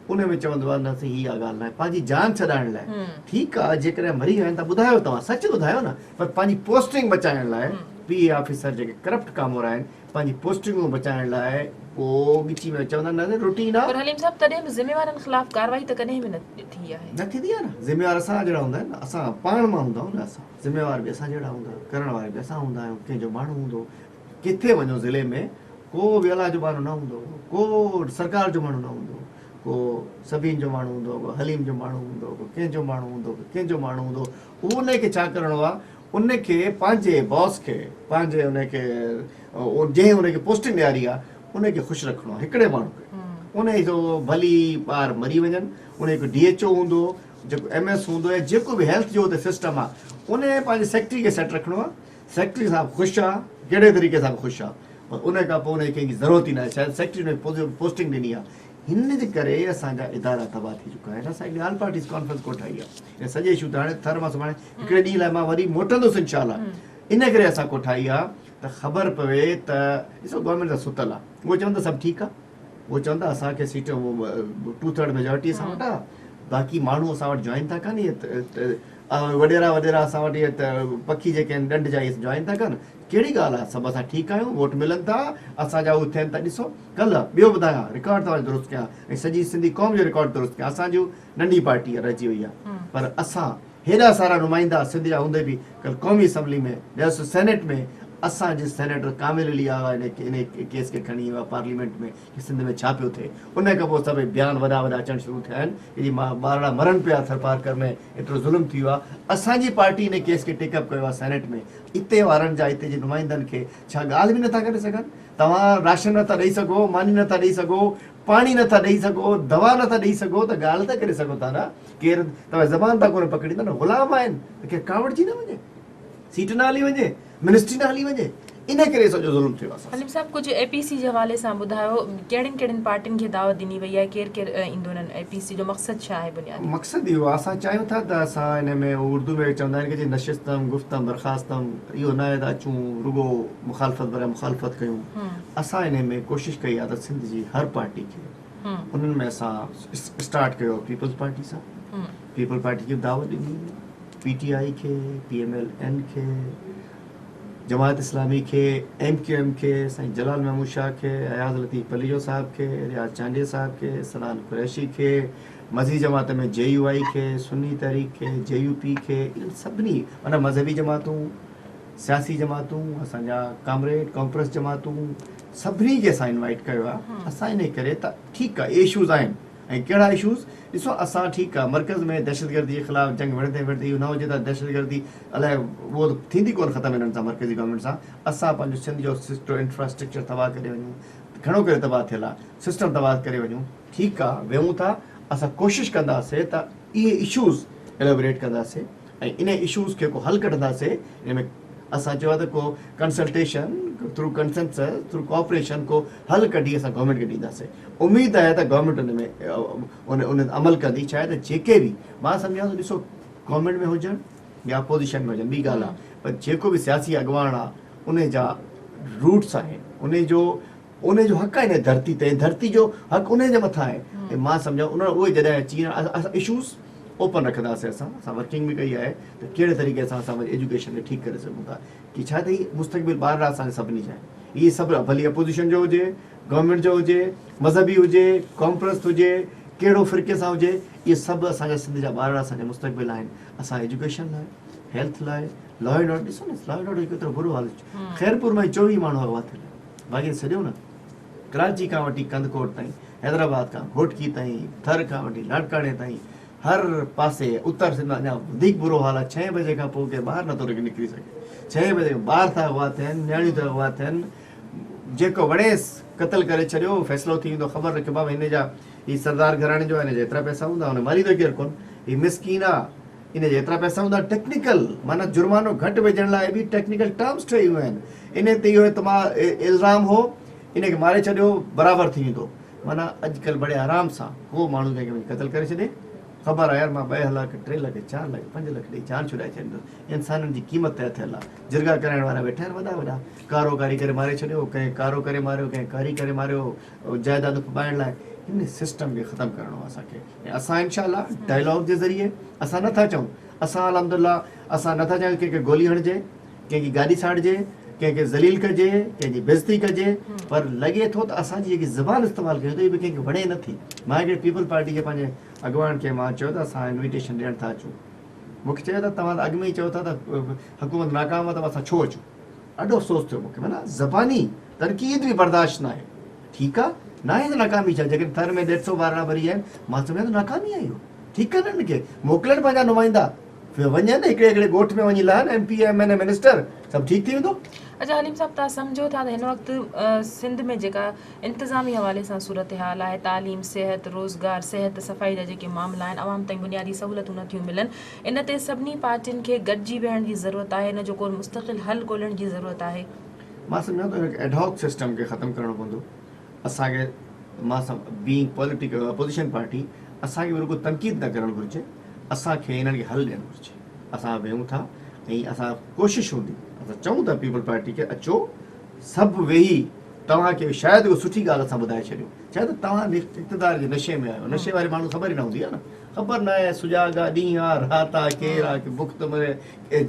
ان ۾ چوندو آهي نه سائين هي اها ڳالهه ناهي پنهنجي جان ڇڏائڻ لاء ٺيڪ آهي جيڪڏهن مري ويا آهن ته ٻڌايو توهان سچ ٻڌايو نه پر پنهنجي پوسٽنگ بچائڻ لاء پي اي آفيسر جيڪي ڪرپٽ ڪامورا آهن پنهنجي پوسٽنگون بچائڻ لاء پوء ڳچي ۾ چوندا آهن نه روٽين آهي. پر حليم صاحب تڏهن به ذميوارن خلاف ڪارروائي ته ڪڏهن به نه ٿي آهي. نه ٿيندي آهي نه ذميوار اسان جهڙا هوندا آهن نه اسان پاڻ مان هوندا آهيون نه اسان ذميوار به اسان جهڙا هوندا ڪرڻ وارا به اسان هوندا آهيون ڪنهن جو ماڻهو هوندو ڪٿي وڃو ضلعي ۾ ڪو به الله جو ٻانهو نه هوندو، ڪو سرڪار جو ماڻهو نه هوندو، ڪو سبين جو ماڻهو هوندو، ڪو حليم جو ماڻهو هوندو، ڪو ڪنهن جو ماڻهو هوندو، ڪو ڪنهن جو ماڻهو هوندو، ان کي ڇا ڪرڻو آهي، ان کي پنهنجي باس کي، پنهنجي ان کي جنهن ان کي پوسٽنگ ڏياري آهي، ان کي خوش رکڻو آهي، هڪڙي ماڻهو کي، ان جو ڀلي ٻار مري وڃن، ان جو ڊي ايڇ او هوندو، جيڪو ايم ايس هوندو يا جيڪو به هيلٿ جو اتي سسٽم آهي، ان پنهنجي سيڪريٽري کي سيٽ رکڻو آهي، سيڪريٽري صاحب خوش آ ڪهڙي طريقي سان به خوش آ پر ان کان پوء ان جي ڪنهن کي ضرورت ئي ناهي شايد سيڪريٽري ان کي پوسٽنگ ڏني آ هن جي ڪري اسان جا ادارا تباهه ٿي چڪا آهن اسان هڪڙي آل پارٽيز ڪانفرنس ڪوٺائي آ ان سڄي اشو تي هاڻي ٿر مان سڀاڻي هڪڙي ڏينهن لاء مان وري موٽندس انشاء الله ان ڪري اسان ڪوٺائي آ ته خبر پوي ته ڏسو گورنمينٽ ته ستل آ اهو چون ته سڀ ٺيڪ آ اهو چون ته اسان کي سيٽ ٽو ٿرڊ ميجارٽي اسان وٽ آ باقي ماڻهو اسان وٽ جوائن ٿا ڪن اهي وڏيرا وڏيرا اسان وٽ اهي پکي جيڪي آهن ڏنڊ جا اهي جوائن ٿا ڪن ڪهڙي ڳالهه آهي سڀ اسان ٺيڪ آهيون ووٽ ملن ٿا اسان جا اهي ٿين ٿا ڏسو ڪلهه ٻيو ٻڌايان رڪارڊ توهان جو درست ڪيان ۽ سڄي سنڌي قوم جو رڪارڊ درست ڪيان اسان جو ننڍي پارٽي رهجي وئي آهي پر اسان هيڏا سارا نمائندا سنڌ جا هوندي به ڪلهه قومي اسيمبلي ۾ ڏس سينيٽ ۾ اسان جي سينيٽر ڪامل علي آغا ان ڪيس کي کڻي ويو آهي پارليامينٽ ۾ ڪي سنڌ ۾ ڇا پيو ٿئي ان کان پوء سڀئي بيان وڏا وڏا اچڻ شروع ٿيا آهن ڪي جي ٻارڙا مرن پيا ٿرپارڪر ۾ ايترو ظلم ٿي ويو آهي اسان جي پارٽي ان ڪيس کي ٽيڪ اپ ڪيو آهي سينيٽ ۾ اتي وارن جا اتي جي نمائندن کي ڇا ڳالهه به نٿا ڪري سگهن توهان راشن نٿا ڏئي سگهو ماني نٿا ڏئي سگهو پاڻي نٿا ڏئي سگهو دوا نٿا ڏئي سگهو ته ڳالهه ته ڪري سگهو ٿا نه ڪير توهان زبان تان ڪونه پڪڙيندا نه غلام آهن ته ڪير ڪاوڙجي نه وڃي سيٽ نه هلي وڃي، منسٽري نه هلي وڃي، ان ڪري سڄو ظلم ٿيو آهي اسان سان. حليم صاحب ڪجهه اي پي سي جي حوالي سان ٻڌايو ڪهڙين ڪهڙين پارٽين کي دعوت ڏني وئي آهي ڪير ڪير ايندو انهن اي پي سي جو مقصد ڇا آهي بنيادي. مقصد اهو آهي اسان چاهيون ٿا ته اسان ان ۾ اردو ۾ چوندا آهن ڪي جي نشستم گفتم برخاستم اهو نه آهي ته اچون رڳو مخالفت برائي مخالفت ڪيون اسان ان ۾ ڪوشش ڪئي آهي ته سنڌ جي هر پارٽي کي انهن ۾ اسان اسٽارٽ ڪيو پيپلز پارٽي سان پيپلز پارٽي کي دعوت ڏني پي ٽي آء کي، پي ايم ايل اين کي، جماعت اسلامي کي، ايم ڪيو ايم کي، سائين جلال محمود شاهه کي، اياز لطيف پليجو صاحب کي، رياض چانڊيي صاحب کي، سنان قريشي کي، مذهبي جماعت ۾ جي يو آء کي، سني تحريڪ کي، جي يو پي کي، انهن سڀني معنيٰ مذهبي جماعتون، سياسي جماعتون، اسان جا ڪامريڊ، ڪانپرنس جماعتون، سڀني کي اسان انوائيٽ ڪيو آهي. اسان انهي ڪري ته ٺيڪ آهي اهي اشوز آهن. ۽ ڪهڙا اشوز؟ ڏسو اسان ٺيڪ آ مرڪز ۾ دهشتگردي جي خلاف جنگ وڙهندي وڙهندي اهو نه هجي ته دهشتگردي الائي اهو ته ٿيندي ڪونه ختم هنن سان مرڪزي گورنمينٽ سان اسان پنهنجو سنڌ جو سسٽو انفراسٽرڪچر تباهه ڪري وڃون گهڻو ڪري تباهه ٿيل آ سسٽم تباهه ڪري وڃون ٺيڪ آ ويهون ٿا اسان ڪوشش ڪنداسي ته اهي اشوز اليبوريٽ ڪنداسي ۽ انهي اشوز کي ڪو حل ڪڍنداسي ان ۾ اسان چيو آهي ته ڪو consultation through consensus through cooperation ڪو حل ڪڍي اسان گورنمينٽ کي ڏينداسين اميد آهي ته گورنمينٽ ان ۾ ان ان عمل ڪندي ڇا آهي ته جيڪي به مان سمجهان ٿو ڏسو گورنمينٽ ۾ هجن يا اپوزيشن ۾ هجن ٻي ڳالهه آهي پر جيڪو به سياسي اڳواڻ آهي ان جا روٽس آهن ان جو ان جو حق آهي هن ڌرتي تي ڌرتي جو حق ان جي مٿان آهي ۽ مان سمجهان ان اهي جڏهن اچي اسان اشوز اوپن رکنداسين اسان اسان ورڪنگ به ڪئي آهي ته ڪهڙي طريقي سان اسان پنهنجي ايجوڪيشن کي ٺيڪ ڪري سگهون ٿا ڪي ڇا ته هي مستقبل ٻارڙا اسان جا سڀني جا آهن اهي سڀ ڀلي اپوزيشن جو هجي گورنمينٽ جو هجي مذهبي هجي قومپرست هجي ڪهڙو فرقي سان هجي اهي سڀ اسان جا سنڌ جا ٻارڙا اسان جا مستقبل آهن اسان ايجوڪيشن لاء هيلٿ لاء لا اينڊ آرڊر ڏسو نه لا اينڊ آرڊر جو ڪيترو برو حال خيرپور ۾ 24 ماڻهو اغوا ٿيل آهن باقي ڇڏيو نه ڪراچي کان وٺي ڪنڌڪوٽ تائين حيدرآباد کان گهوٽڪي تائين ٿر کان وٺي لاڙڪاڻي تائين هر پاسي اتر سنڌ اڃا وڌيڪ برو حال آهي ڇهين بجي کان پوء ڪير ٻاهر نٿو نڪري سگهي ڇهين بجي کان ٻار ٿا اغوا ٿين نياڻيون ٿا اغوا ٿين جيڪو وڻيس قتل ڪري ڇڏيو فيصلو ٿي ويندو خبر رکيو بابا هن جا هي سردار گهراڻي جو آهي هن جا ايترا پئسا هوندا هن ماريندو ڪير ڪون هي مسڪين آ ان جا ايترا پئسا هوندا ٽيڪنيڪل معنيٰ جرمانو گهٽ وجهڻ لاء به ٽيڪنيڪل ٽرمز ٺهي ويون آهن ان تي اهو اعتماد الزام هو ان کي ماري ڇڏيو برابر ٿي ويندو معنيٰ اڄڪلهه بڙي آرام سان ڪو ماڻهو ڪنهن کي وڃي قتل ڪري ڇڏي خبر آهي يار مان 2 لک 3 لک 4 لک 5 لک ڏئي جان ڇڏائي ڇڏيندس انسانن جي قيمت طئي ٿيل آهي جرڳا ڪرائڻ وارا ويٺا آهن وڏا وڏا ڪارو ڪاري ڪري ماري ڇڏيو ڪنهن ڪارو ڪري ماريو ڪنهن ڪاري ڪري ماريو جائيدادون ڦٻائڻ لاء ان سسٽم کي ختم ڪرڻو آهي اسان کي ۽ اسان انشاء الله ڊائلاگ جي ذريعي اسان نٿا چئون اسان الحمدلله اسان نٿا چاهيون ڪنهن کي گولي هڻجي ڪنهن جي گاڏي ساڙجي ڪنهن کي ذليل ڪجي ڪنهن جي بيعزتي ڪجي پر لڳي ٿو ته اسان جي جيڪي زبان استعمال ڪيون ٿا اهي به ڪنهن کي وڻي نٿي مان هڪڙي پيپلز پارٽي جي پنهنجي اڳواڻ کي مان چيو ته اسان انويٽيشن ڏيڻ ٿا اچون مون کي چيو ته توهان ته اڳ ۾ ئي چئو ٿا ته حڪومت ناڪام آهي ته اسان ڇو اچون ڏاڍو افسوس ٿيو مون کي معنيٰ زباني تنقيد به برداشت ناهي ٺيڪ آ ناهي ته ناڪامي ڇا جيڪڏهن ٿر ۾ ڏيڍ سو ٻارڙا مري ويا آهن مان سمجهان ٿو ناڪامي آهي اهو ٺيڪ ڪن انهن کي موڪلن پنهنجا نمائندا وڃن هڪڙي هڪڙي ڳوٺ ۾ وڃي لهن M P M N A minister سڀ ٺيڪ ٿي ويندو. اچا حليم صاحب توهان سمجهو ٿا ته هن وقت سنڌ ۾ جيڪا انتظامي حوالي سان صورتحال آهي تعليم صحت روزگار صحت صفائي جا جيڪي معاملا آهن عوام تائين بنيادي سهولتون نه ٿيون ملن ان تي سڀني پارٽين کي گڏجي ويهڻ جي ضرورت آهي ان جو ڪو مستقل حل ڳولڻ جي ضرورت آهي. مان سمجهان ٿو هن ايڊهاڪ سسٽم کي ختم ڪرڻو پوندو اسان کي مان بينگ پوليٽيڪل اپوزيشن پارٽي اسان کي به رڳو تنقيد نه ڪرڻ گهرجي اسان کي انهن کي حل ڏيڻ گهرجي اسان ويهون ٿا ۽ اسان ڪوشش هوندي اسان چئون ٿا پيپلز پارٽي کي اچو سڀ ويهي توهان کي شايد ڪو سٺي ڳالهه اسان ٻڌائي ڇڏيون ڇا ته توهان اقتدار جي نشي ۾ آهيو نشي واري ماڻهو خبر ئي نه هوندي آهي نه خبر نه آهي سجاڳ آ ڏينهن آ رات آ ڪير آ بک ٿو مري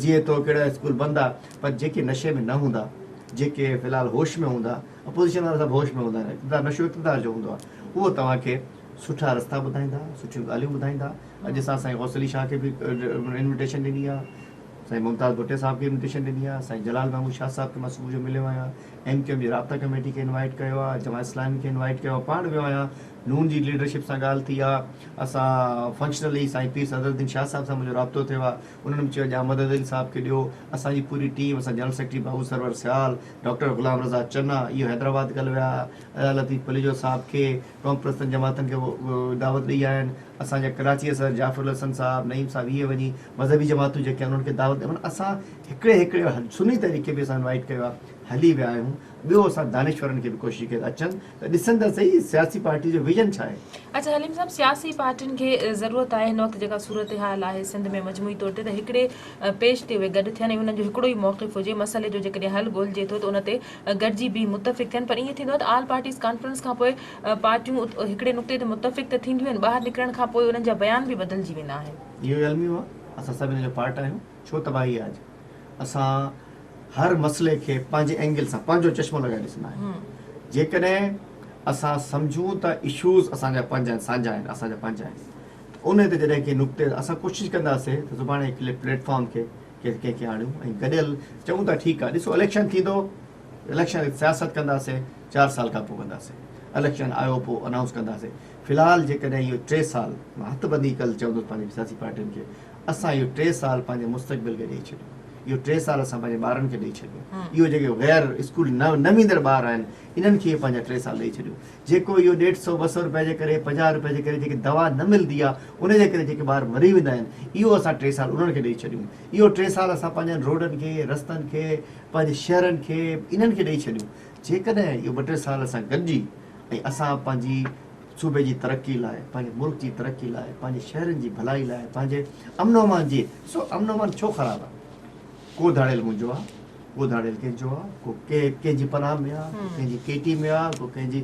جيئي ٿو ڪهڙا اسڪول بند آ پر جيڪي نشي ۾ نه هوندا جيڪي في الحال هوش ۾ هوندا اپوزيشن وارا سڀ هوش ۾ هوندا آهن اقتدار نشو اقتدار جو هوندو آهي اهو توهان کي سٺا رستا ٻڌائيندا سٺيون ڳالهيون ٻڌائيندا اڄ اسان سائين غوث علي شاهه کي به انويٽيشن ڏني آهي سائين ممتاز ڀٽي صاحب کي انويٽيشن ڏني آهي سائين جلال محمود شاهه صاحب کي مان صبح جو مليو آهيان ايم ڪيو ايم جي رابطا ڪميٽي کي انوائيٽ ڪيو آهي جماعت اسلامي کي انوائيٽ ڪيو آهي پاڻ ويو آهيان نون جي ليڊرشپ سان ڳالهه ٿي آهي اسان فنڪشنلي سائين پير صدر الدين شاهه صاحب سان منهنجو رابطو ٿيو آهي انهن به چيو ڄام مدد علي صاحب کي ڏيو اسان جي پوري ٽيم اسان جنرل سيڪريٽري بابو سرور سيال ڊاڪٽر غلام رضا چنا اهو حيدرآباد ڪل ويا ايا لطيف پليجو صاحب کي قومپرستن جماعتن کي دعوت ڏئي آيا آهن اسان جا ڪراچي جا سر جعفر الحسن صاحب نعيم صاحب اهي وڃي مذهبي جماعتون جيڪي آهن انهن کي دعوت ڏئي اسان هڪڙي هڪڙي سني تحريڪ کي به اسان انوائيٽ ڪيو آهي هلي ويا آهيون ٻيو اسان دانشورن کي به ڪوشش ڪئي ته اچن ته ڏسن ته سهي سياسي پارٽي جو ويزن ڇا آهي. اڇا حليم صاحب سياسي پارٽين کي ضرورت آهي هن وقت جيڪا صورتحال آهي سنڌ ۾ مجموعي طور تي ته هڪڙي پيج تي اهي گڏ ٿين ۽ انهن جو هڪڙو ئي موقف هجي مسئلي جو جيڪڏهن حل ڳولجي ٿو ته ان تي گڏجي بيهي متفق ٿين پر ائين ٿيندو آهي ته آل پارٽيز ڪانفرنس کان پوء پارٽيون هڪڙي نقطي تي متفق ته ٿينديون آهن ٻاهر نڪرڻ کان پوء انهن جا بيان به بدلجي ويندا آهن. اهو ئي الميو آهي اسان سڀ ان جو پارٽ آهيون ڇو تباهي آهي اڄ اسان هر مسئلي کي پنهنجي اينگل سان پنهنجو چشمو لڳائي ڏسندا آهيون جيڪڏهن اسان سمجهون ته اشوز اسان جا پنهنجا آهن سانجها آهن اسان جا پنهنجا آهن ته ان تي جڏهن ڪنهن نقطي اسان ڪوشش ڪنداسين ته سڀاڻي هڪ پليٽ فارم کي ڪنهن کي آڻيون ۽ گڏيل چئون ٿا ٺيڪ آهي ڏسو اليڪشن ٿيندو اليڪشن سياست ڪنداسين 4 سال کان پوء ڪنداسين اليڪشن آيو پوء انائونس ڪنداسين في الحال جيڪڏهن اهو 3 سال مان هٿ ٻڌي ڪل چوندس پنهنجي سياسي پارٽين کي اسان اهو 3 سال پنهنجي مستقبل کي ڏئي ڇڏيو اهو 3 سال اسان پنهنجي ٻارن کي ڏئي ڇڏيو اهو جيڪي غير اسڪول نه ويندڙ ٻار آهن انهن کي پنهنجا 3 سال ڏئي ڇڏيو جيڪو اهو ڏيڍ سو 200 روپئي جي ڪري 50 روپئي جي ڪري جيڪي دوا نه ملندي آهي ان جي ڪري جيڪي ٻار مري ويندا آهن اهو اسان 3 سال انهن کي ڏئي ڇڏيون اهو 3 سال اسان پنهنجن روڊن کي رستن کي پنهنجي شهرن کي انهن کي ڏئي ڇڏيون جيڪڏهن اهو 2 3 سال اسان گڏجي ۽ اسان پنهنجي صوبي جي ترقي لاء، پنهنجي ملڪ جي ترقي لاء، پنهنجي شهرن جي ڀلائي لاء، پنهنجي امن و امان جي، ڏسو امن و امان ڇو خراب آهي؟ ڪو ڌاڙيل منهنجو آهي، ڪو ڌاڙيل ڪنهن جو آ، ڪو ڪنهن جي پناهه ۾ آ، ڪو ڪنهن جي ڪيٽي ۾ آ، ڪو ڪنهن جي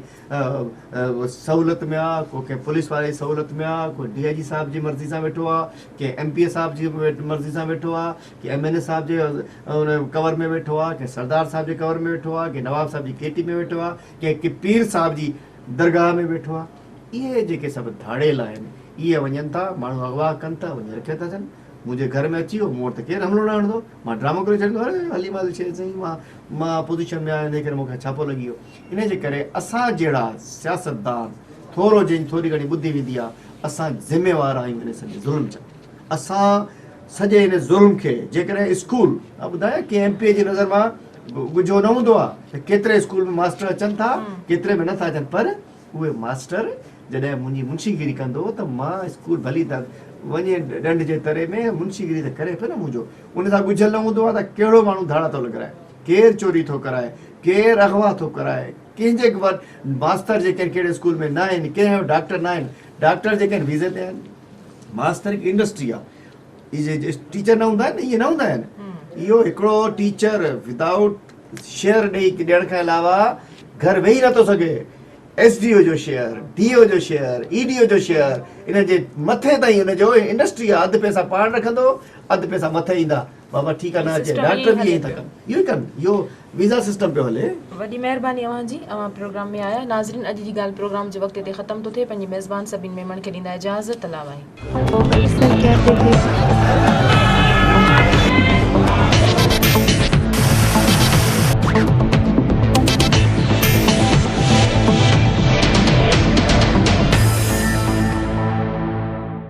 سهولت ۾ آ، ڪو ڪنهن پوليس واري جي سهولت ۾ آ، ڪو ڊي I جي صاحب جي مرضي سان ويٺو آ، ڪنهن ايم پي اي صاحب جي مرضي سان ويٺو آ، ڪنهن ايم اين اي صاحب جي ان ڪور ۾ ويٺو آ، ڪنهن سردار صاحب جي ڪور ۾ ويٺو آ، ڪنهن نواب صاحب جي ڪيٽي ۾ ويٺو آ، ڪنهن پير صاحب جي درگاهه ۾ ويٺو آ. اهي جيڪي سڀ ڌاڙيل آهن، اهي وڃن ٿا، ماڻهو اغوا ڪن ٿا، وڃي رکي ٿا ڇڏن. منهنجي گهر ۾ اچي ويو، مون وٽ ته ڪير حملو نه هڻندو، مان ڊرامو ڪري ڇڏيندو، اري حليم عادل شيخ سائين مان مان اپوزيشن ۾ آهيان انهي ڪري مون کي ڇاپو لڳي ويو. انهي جي ڪري اسان جهڙا سياستدان ٿورو جنهن جي ٿوري گهڻي ٻڌي ويندي آهي، اسان ذميوار آهيون انهي سڄي ظلم جا. اسان سڄي ان ظلم کي جيڪڏهن اسڪول مان ٻڌايان ڪنهن ايم پي اي جي نظر مان ڳجهو نه هوندو آهي ته ڪيتري اسڪول ۾ ماستر اچن ٿا ڪيتري ۾ نه ٿا اچن پر اهي ماستر جڏهن منهنجي منشيگيري ڪندو هو ته مان اسڪول ڀلي ته وڃي ڏنڊ جي تري ۾ منشيگيري ته ڪري پيو نه منهنجو ان سان ڳجهيل نه هوندو آهي ته ڪهڙو ماڻهو ڌاڙا ٿو لڳرائي ڪير چوري ٿو ڪرائي ڪير اغوا ٿو ڪرائي ڪنهن جي وٽ ماستر جيڪي آهن ڪهڙي اسڪول ۾ نه آهن ڪنهن وٽ ڊاڪٽر نه آهن ڊاڪٽر جيڪي آهن ويزي تي آهن ماستر هڪ انڊسٽري آهي اهي ٽيچر نه هوندا آهن اهي نه هوندا آهن اهو هڪڙو ٽيچر ودائوٽ شيئر ڏئي ڏيڻ کان علاوه گهر ويهي نٿو سگهي ايس ڊي او جو شيئر ڊي او جو شيئر اي ڊي او جو شيئر ان جي مٿي تائين ان جو انڊسٽري آهي اڌ پئسا پاڻ رکندو اڌ پئسا مٿي ايندا بابا ٺيڪ آ نه اچي ڊاڪٽر به ائين ٿا ڪن اهو ئي ڪن اهو ويزا سسٽم پيو هلي. وڏي مهرباني اوهان جي اوهان پروگرام ۾ آيا ناظرين اڄ جي ڳالهه پروگرام جو وقت هتي ختم ٿو ٿئي پنهنجي ميزبان سبين ميمڻ کي ڏيندا اجازت الله واهي.